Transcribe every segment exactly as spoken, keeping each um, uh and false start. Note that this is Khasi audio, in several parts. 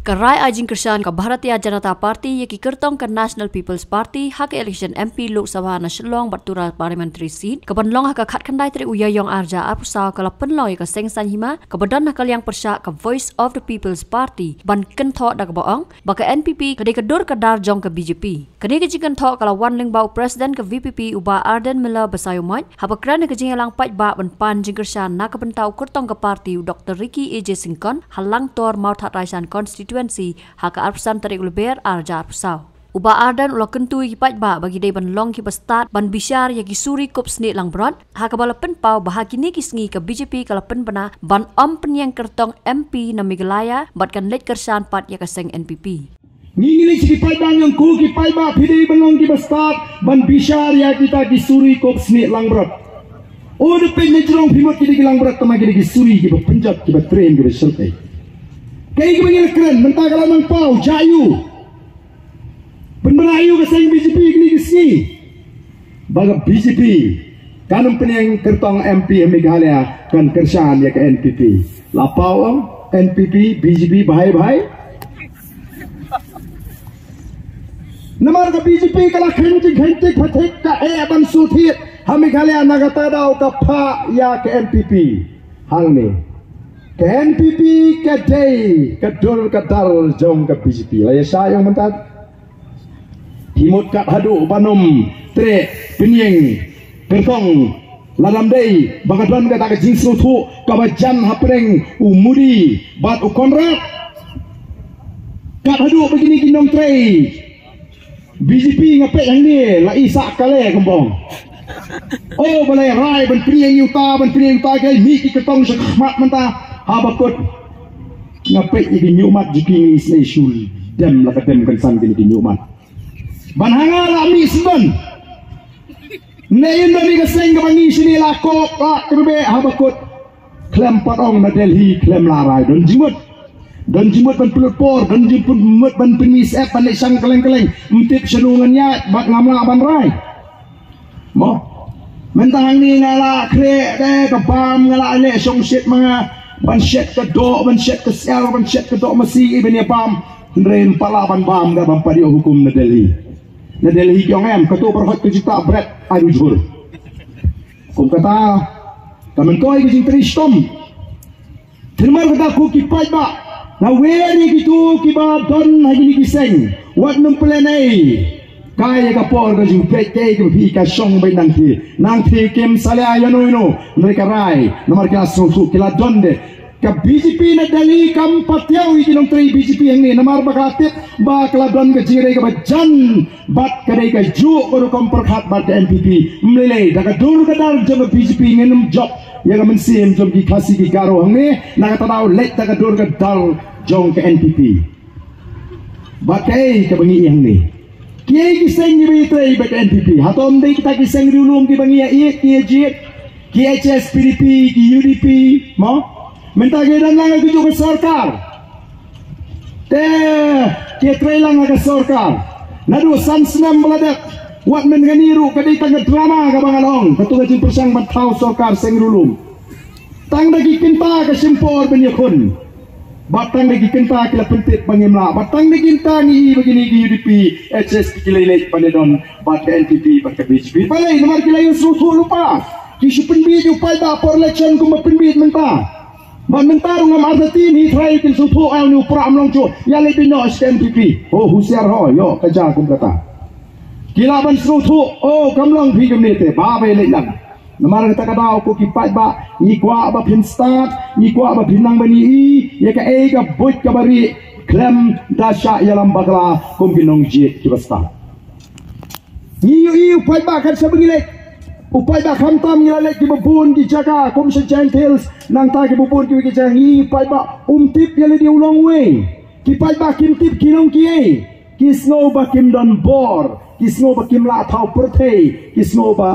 Ka rai ai jingkyrshan ka Bharatiya Janata Party ïa ki kyrtong ka National People's Party ha ka election M P Lok Sabha na Shillong bad Tura Parliamentary Seat, ka ban long ha ka khatkhyndai tarik u Ïaïong arhajar arphew saw, ka la pynlong ïa ka seng saiñ hima ka ba don ha ka liang pyrshah ka Voice of the People's Party ban kynthoh da kaba ong ba ka N P P ka dei ka dur ka dar jong ka B J P. Kane ka jingkynthoh ka la wan lyngba u President ka V P P u Bah Ardent Miller Basaiawmoit, haba kren ha ka jingïalang paidbah ban pan jingkyrshan na ka bynta u kyrtong ka party u Doctor Ricky A J Syngkon ha Langtor Mawthadraishan Constituency ha ka arphew san tarik u Lber arhajar arphew saw. U Bah Ardent u la kyntu ïa ki paidbah ba ki dei ban long ki bastad ban bishar ïa ki suri kup snieh langbrot, ha kaba la pynpaw ba ha kine ki sngi ka B J P ka la pynbna ban ym pynïeng kyrtong M P na Meghalaya bad kan leit kyrshan pat ïa ka seng N P P. Ngi ngi leit sha ki paidbah, ngi ong ko ki paidbah, phi dei ban long ki bastad ban bishar ïa kita ki suri kup snieh langbrot. O, da peit na jrong phi mut ki dei ki langbrot, tangba ki dei ki suri kiba pynjot, kiba train, kiba shyrkhei. Kaei kaba ngi la kren mynta, ka la nang paw, jia ïa u. Pynbna ïa u ka seng B J P kine ki sngi ba ka B J P kan ym pynïeng kyrtong M P ha Meghalaya, kan kyrshan ïa ka N P P. La paw ong N P P, B J P, bhai bhai. Namar ka B J P ka la kren jingkren tik phatik, ka eh ban shu thied ha Meghalaya, na kata ka daw ka phah ïa ka N P P. Hangne ka N P P ka dei ka dur ka dar jong ka B J P. La ïa shah ïa u mynta. Phi mut kat haduh ban ym treh pynïeng kyrtong, lada ym dei ba ka don kata ka jingsngewthuh kaba jan hapdeng u Modi bad u Conrad. Kat haduh ba kine ki nongtrei B J P, nga peit hangne la i sah kale kambong. O, balei rai ban pynïeng ïa uta, ban pynïeng ïa uta, ki mih ki kyrtong sha khmat mynta, haba kut. Nga peit ïa ki ñiuhmat jong ki, ngi sngew shu dem la ka dem kynsan kine ki ñiuhmat. Ban ha nga la mih sngewdon. Ne ïa don ïa ka seng kaba ngi shane la kop la kyrbeh, haba kut. Khlem pat ong na Delhi, khlem la rai. Don jingmut, don jingmut ban pynlut por, don jingmut ban pynmih syep, ban leit shang kylleng kylleng. Ym tip shano ngan ïaid bad ngam lah ban rai. Mo, mynta hangne nga la khreh te ka bam, nga la leh shongshit ma nga ban shet ka doh, ban shet ka syiar, ban shet ka doh masi, i ban ïa bam. Hynrei ym pat lah ban bam, ka bam pat ïoh hukum na Delhi. Na Delhi ki ong em, kato ba hot ka juta bret ai u jhur. Kum kata, ka myntoi ka jingtrei shitom. Te namar kata ko ki paidbah, nga wer ïa kito kiba don ha kine ki seng, wat nym pynlehnohei. Kai ïa ka por ka jingpeit, kaei kaba phi ka shong beit nangthie. Nangthie kim salia ïano ïano, hynrei ka rai, namar ki la sngewthuh, ki la don de. Ka B J P na Delhi kam patiaw ïa ki nongtrei B J P hangne, namar ba ka la tip ba ka la don ka jingïadei kaba jan bad ka dei kajuh ka rukom pyrkhat bad ka N P P. Ym lei lei, da ka dur ka dar jong ka B J P ngin ym jop ïa ka mynsiem jong ki Khasi ki Garo hangne, na kata daw leit da ka dur ka dar jong ka N P P. Bad kaei kaba ngi ïohi hangne, kiei ki seng kiba ïatrei bad ka N P P? Hato ym dei kita ki seng riewlum kiba ngi ïa ïeit, ngi ïa jied, ki H S P D P, ki U D P, mo? Mynta ki don lang ha kajuh ka sorkar. Te ki trei lang ha ka sorkar naduh san snem ba la dep. Wat mynta kane ruh ka dei tang ka drama kaba nga la ong, kato ka jingpyrshang ban thaw sorkar seng riewlum. Tang da ki kynta ka shim por ban ïakhun. Bad tang da ki kynta ki la pyntip ba ngim lah. Bad tang da ki kynta ngi i ba kine ki U D P, H S P ki leit leit ban ïadon bad ka N P P bad ka B J P. Balei? Namar ki la ïohsngew thuh lypa. Ki shu pynbiej ïa u paidbah por election kumba pynbiej mynta. Bad mynta ruh ngam artatien hi trai kin sngewthuh, ai, une u prah ym long shuh, ïaleit beit noh sha ka N P P. Oh, husiar ho, ïoh ka jia kum kata. Ki lah ban sngewthuh, oh, kam long phi kumne te, ba ba ïaleit lang. Namar kata ka daw ko ki paidbah, ngi kwah ba phin stad, ngi kwah ba phin nang ban ïohi ïa kaei ka buit kaba rieh, khlem da shah ïalam bakla kum ki nongjied kiba stad. Ngi ïohi u paidbah kat shaba ngi leit. U paidbah khamtam ngi la leit kiba bun ki jaka kum sha Jaintia Hills, nangta kiba bun kiwei ki jaka, ngi ïohi u paidbah um tip ïa lade u long uwei. Ki paidbah kim tip ki long kiei. Ki sngew ba kim don bor, ki sngew ba kim lah thaw pyrthei, ki sngew ba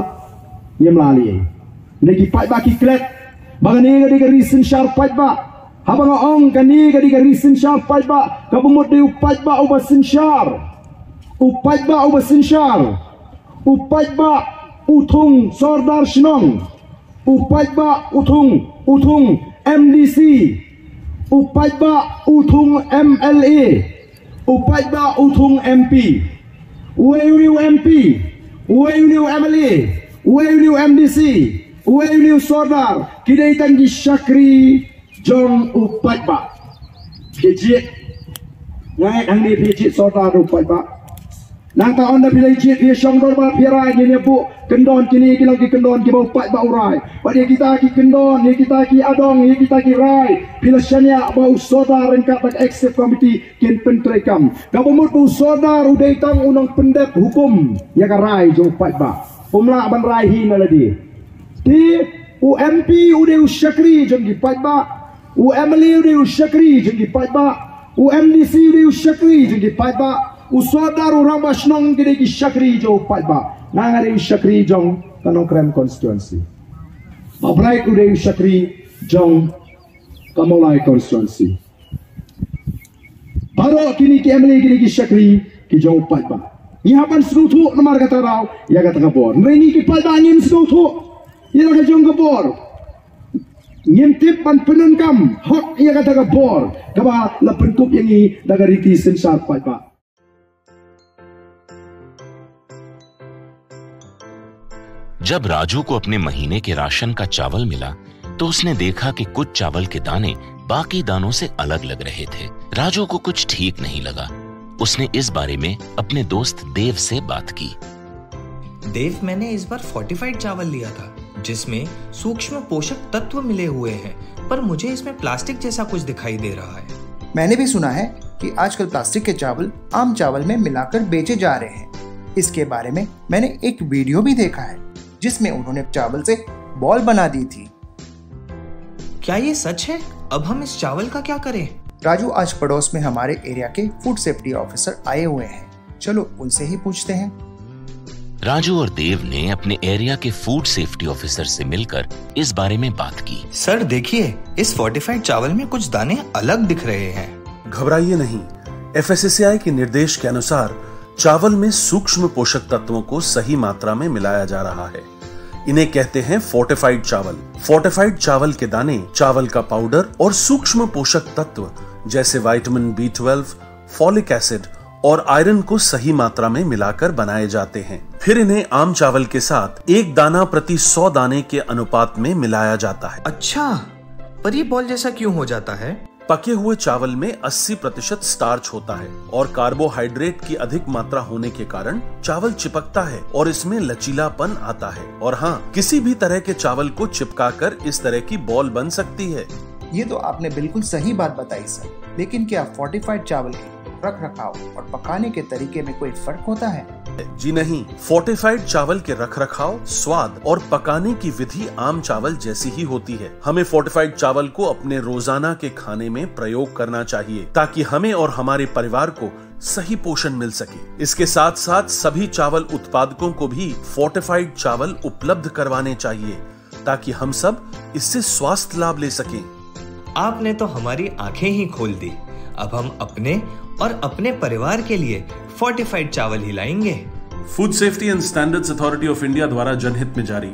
ngim lah lei. Hynrei ki paidbah ki klet ba kane ka dei ka ri synshar paidbah. Haba nga ong kane ka dei ka ri synshar paidbah, kaba mut dei u paidbah uba synshar. U paidbah uba synshar. U paidbah u thung sordar shnong. U paidbah u thung, u thung M D C. U paidbah u thung M L A, u paidbah u thung M P, uwei u M P, uwei u M L A, uwei u M D C, uwei u sordar, ki dei tang ki shakri jong u paidbah. Phi jied, nga ngeit hangne phi jied sordar u paidbah. Nangta ynda phi la jied phi shong dorbar phi rai, ngin ïa buh kyndon, kine ki long ki kyndon kiba u paidbah u rai. Bad ïa kita ki kyndon, ïa kita ki adong, ïa kita ki rai, phi la shaniah ba u sordar ryngkat bad executive committee kin pyntreikam. Kaba mut ba u sordar u dei tang u nongpyndep hukum ïa ka rai jong u paidbah. Um lah ban rai hi na lade. Te u M P u dei u shakri jong ki paidbah, u M L A u dei u shakri jong ki paidbah, u M D C u dei u shakri jong ki paidbah, u sordar, u rangbah shnong ki dei ki shakri jong u paidbah. Nga, nga dei u shakri jong ka Nongkrem constituency. Bah Bright u dei u shakri jong ka Mawlai constituency. Baroh kine ki M L A kine ki shakri ki jong u paidbah. Ngi hap ban sngewthuh namar kata ka daw ïa kata ka bor. Hynrei ngi ki paidbah ngim sngewthuh ïa la ka jong ka bor. Ngim tip ban pyndonkam hok ïa kata ka bor kaba la pynkup ïa ngi da ka riti synshar paidbah. जब राजू को अपने महीने के राशन का चावल मिला, तो उसने देखा कि कुछ चावल के दाने बाकी दानों से अलग लग रहे थे। राजू को कुछ ठीक नहीं लगा। उसने इस बारे में अपने दोस्त देव से बात की। देव, मैंने इस बार फोर्टिफाइड चावल लिया था, जिसमें सूक्ष्म पोषक तत्व मिले हुए हैं, पर मुझे इसमें प्लास्टिक जैसा कुछ दिखाई दे रहा है। मैंने भी सुना है कि आजकल प्लास्टिक के चावल आम चावल में मिलाकर बेचे जा रहे हैं। इसके बारे में मैंने एक वीडियो भी देखा है, जिसमें उन्होंने चावल से बॉल बना दी थी। क्या ये सच है? अब हम इस चावल का क्या करें? राजू, आज पड़ोस में हमारे एरिया के फूड सेफ्टी ऑफिसर आए हुए हैं, चलो उनसे ही पूछते हैं। राजू और देव ने अपने एरिया के फूड सेफ्टी ऑफिसर से मिलकर इस बारे में बात की। सर, देखिए, इस फोर्टिफाइड चावल में कुछ दाने अलग दिख रहे हैं। घबराइए नहीं, एफएसएसएआई के निर्देश के अनुसार चावल में सूक्ष्म पोषक तत्वों को सही मात्रा में मिलाया जा रहा है। इन्हें कहते हैं फोर्टिफाइड चावल। फोर्टिफाइड चावल के दाने चावल का पाउडर और सूक्ष्म पोषक तत्व जैसे vitamin B twelve, folic acid और आयरन को सही मात्रा में मिलाकर बनाए जाते हैं। फिर इन्हें आम चावल के साथ एक दाना प्रति सौ दाने के अनुपात में मिलाया जाता है। अच्छा, पर ये बॉल जैसा क्यों हो जाता है? पके हुए चावल में अस्सी प्रतिशत स्टार्च होता है और कार्बोहाइड्रेट की अधिक मात्रा होने के कारण चावल चिपकता है और इसमें लचीलापन आता है। और हाँ, किसी भी तरह के चावल को चिपकाकर इस तरह की बॉल बन सकती है। ये तो आपने बिल्कुल सही बात बताई सर, लेकिन क्या फोर्टिफाइड चावल के रख रखाव और पकाने के तरीके में कोई फर्क होता है? जी नहीं, फोर्टिफाइड चावल के रख रखाव, स्वाद और पकाने की विधि आम चावल जैसी ही होती है। हमें फोर्टिफाइड चावल को अपने रोजाना के खाने में प्रयोग करना चाहिए, ताकि हमें और हमारे परिवार को सही पोषण मिल सके। इसके साथ साथ सभी चावल उत्पादकों को भी फोर्टिफाइड चावल उपलब्ध करवाने चाहिए, ताकि हम सब इससे स्वास्थ्य लाभ ले सकें। आपने तो हमारी आंखें ही खोल दी। अब हम अपने और अपने परिवार के लिए फोर्टिफाइड चावल ही लाएंगे। Food Safety and Standards Authority of India द्वारा जनहित में जारी।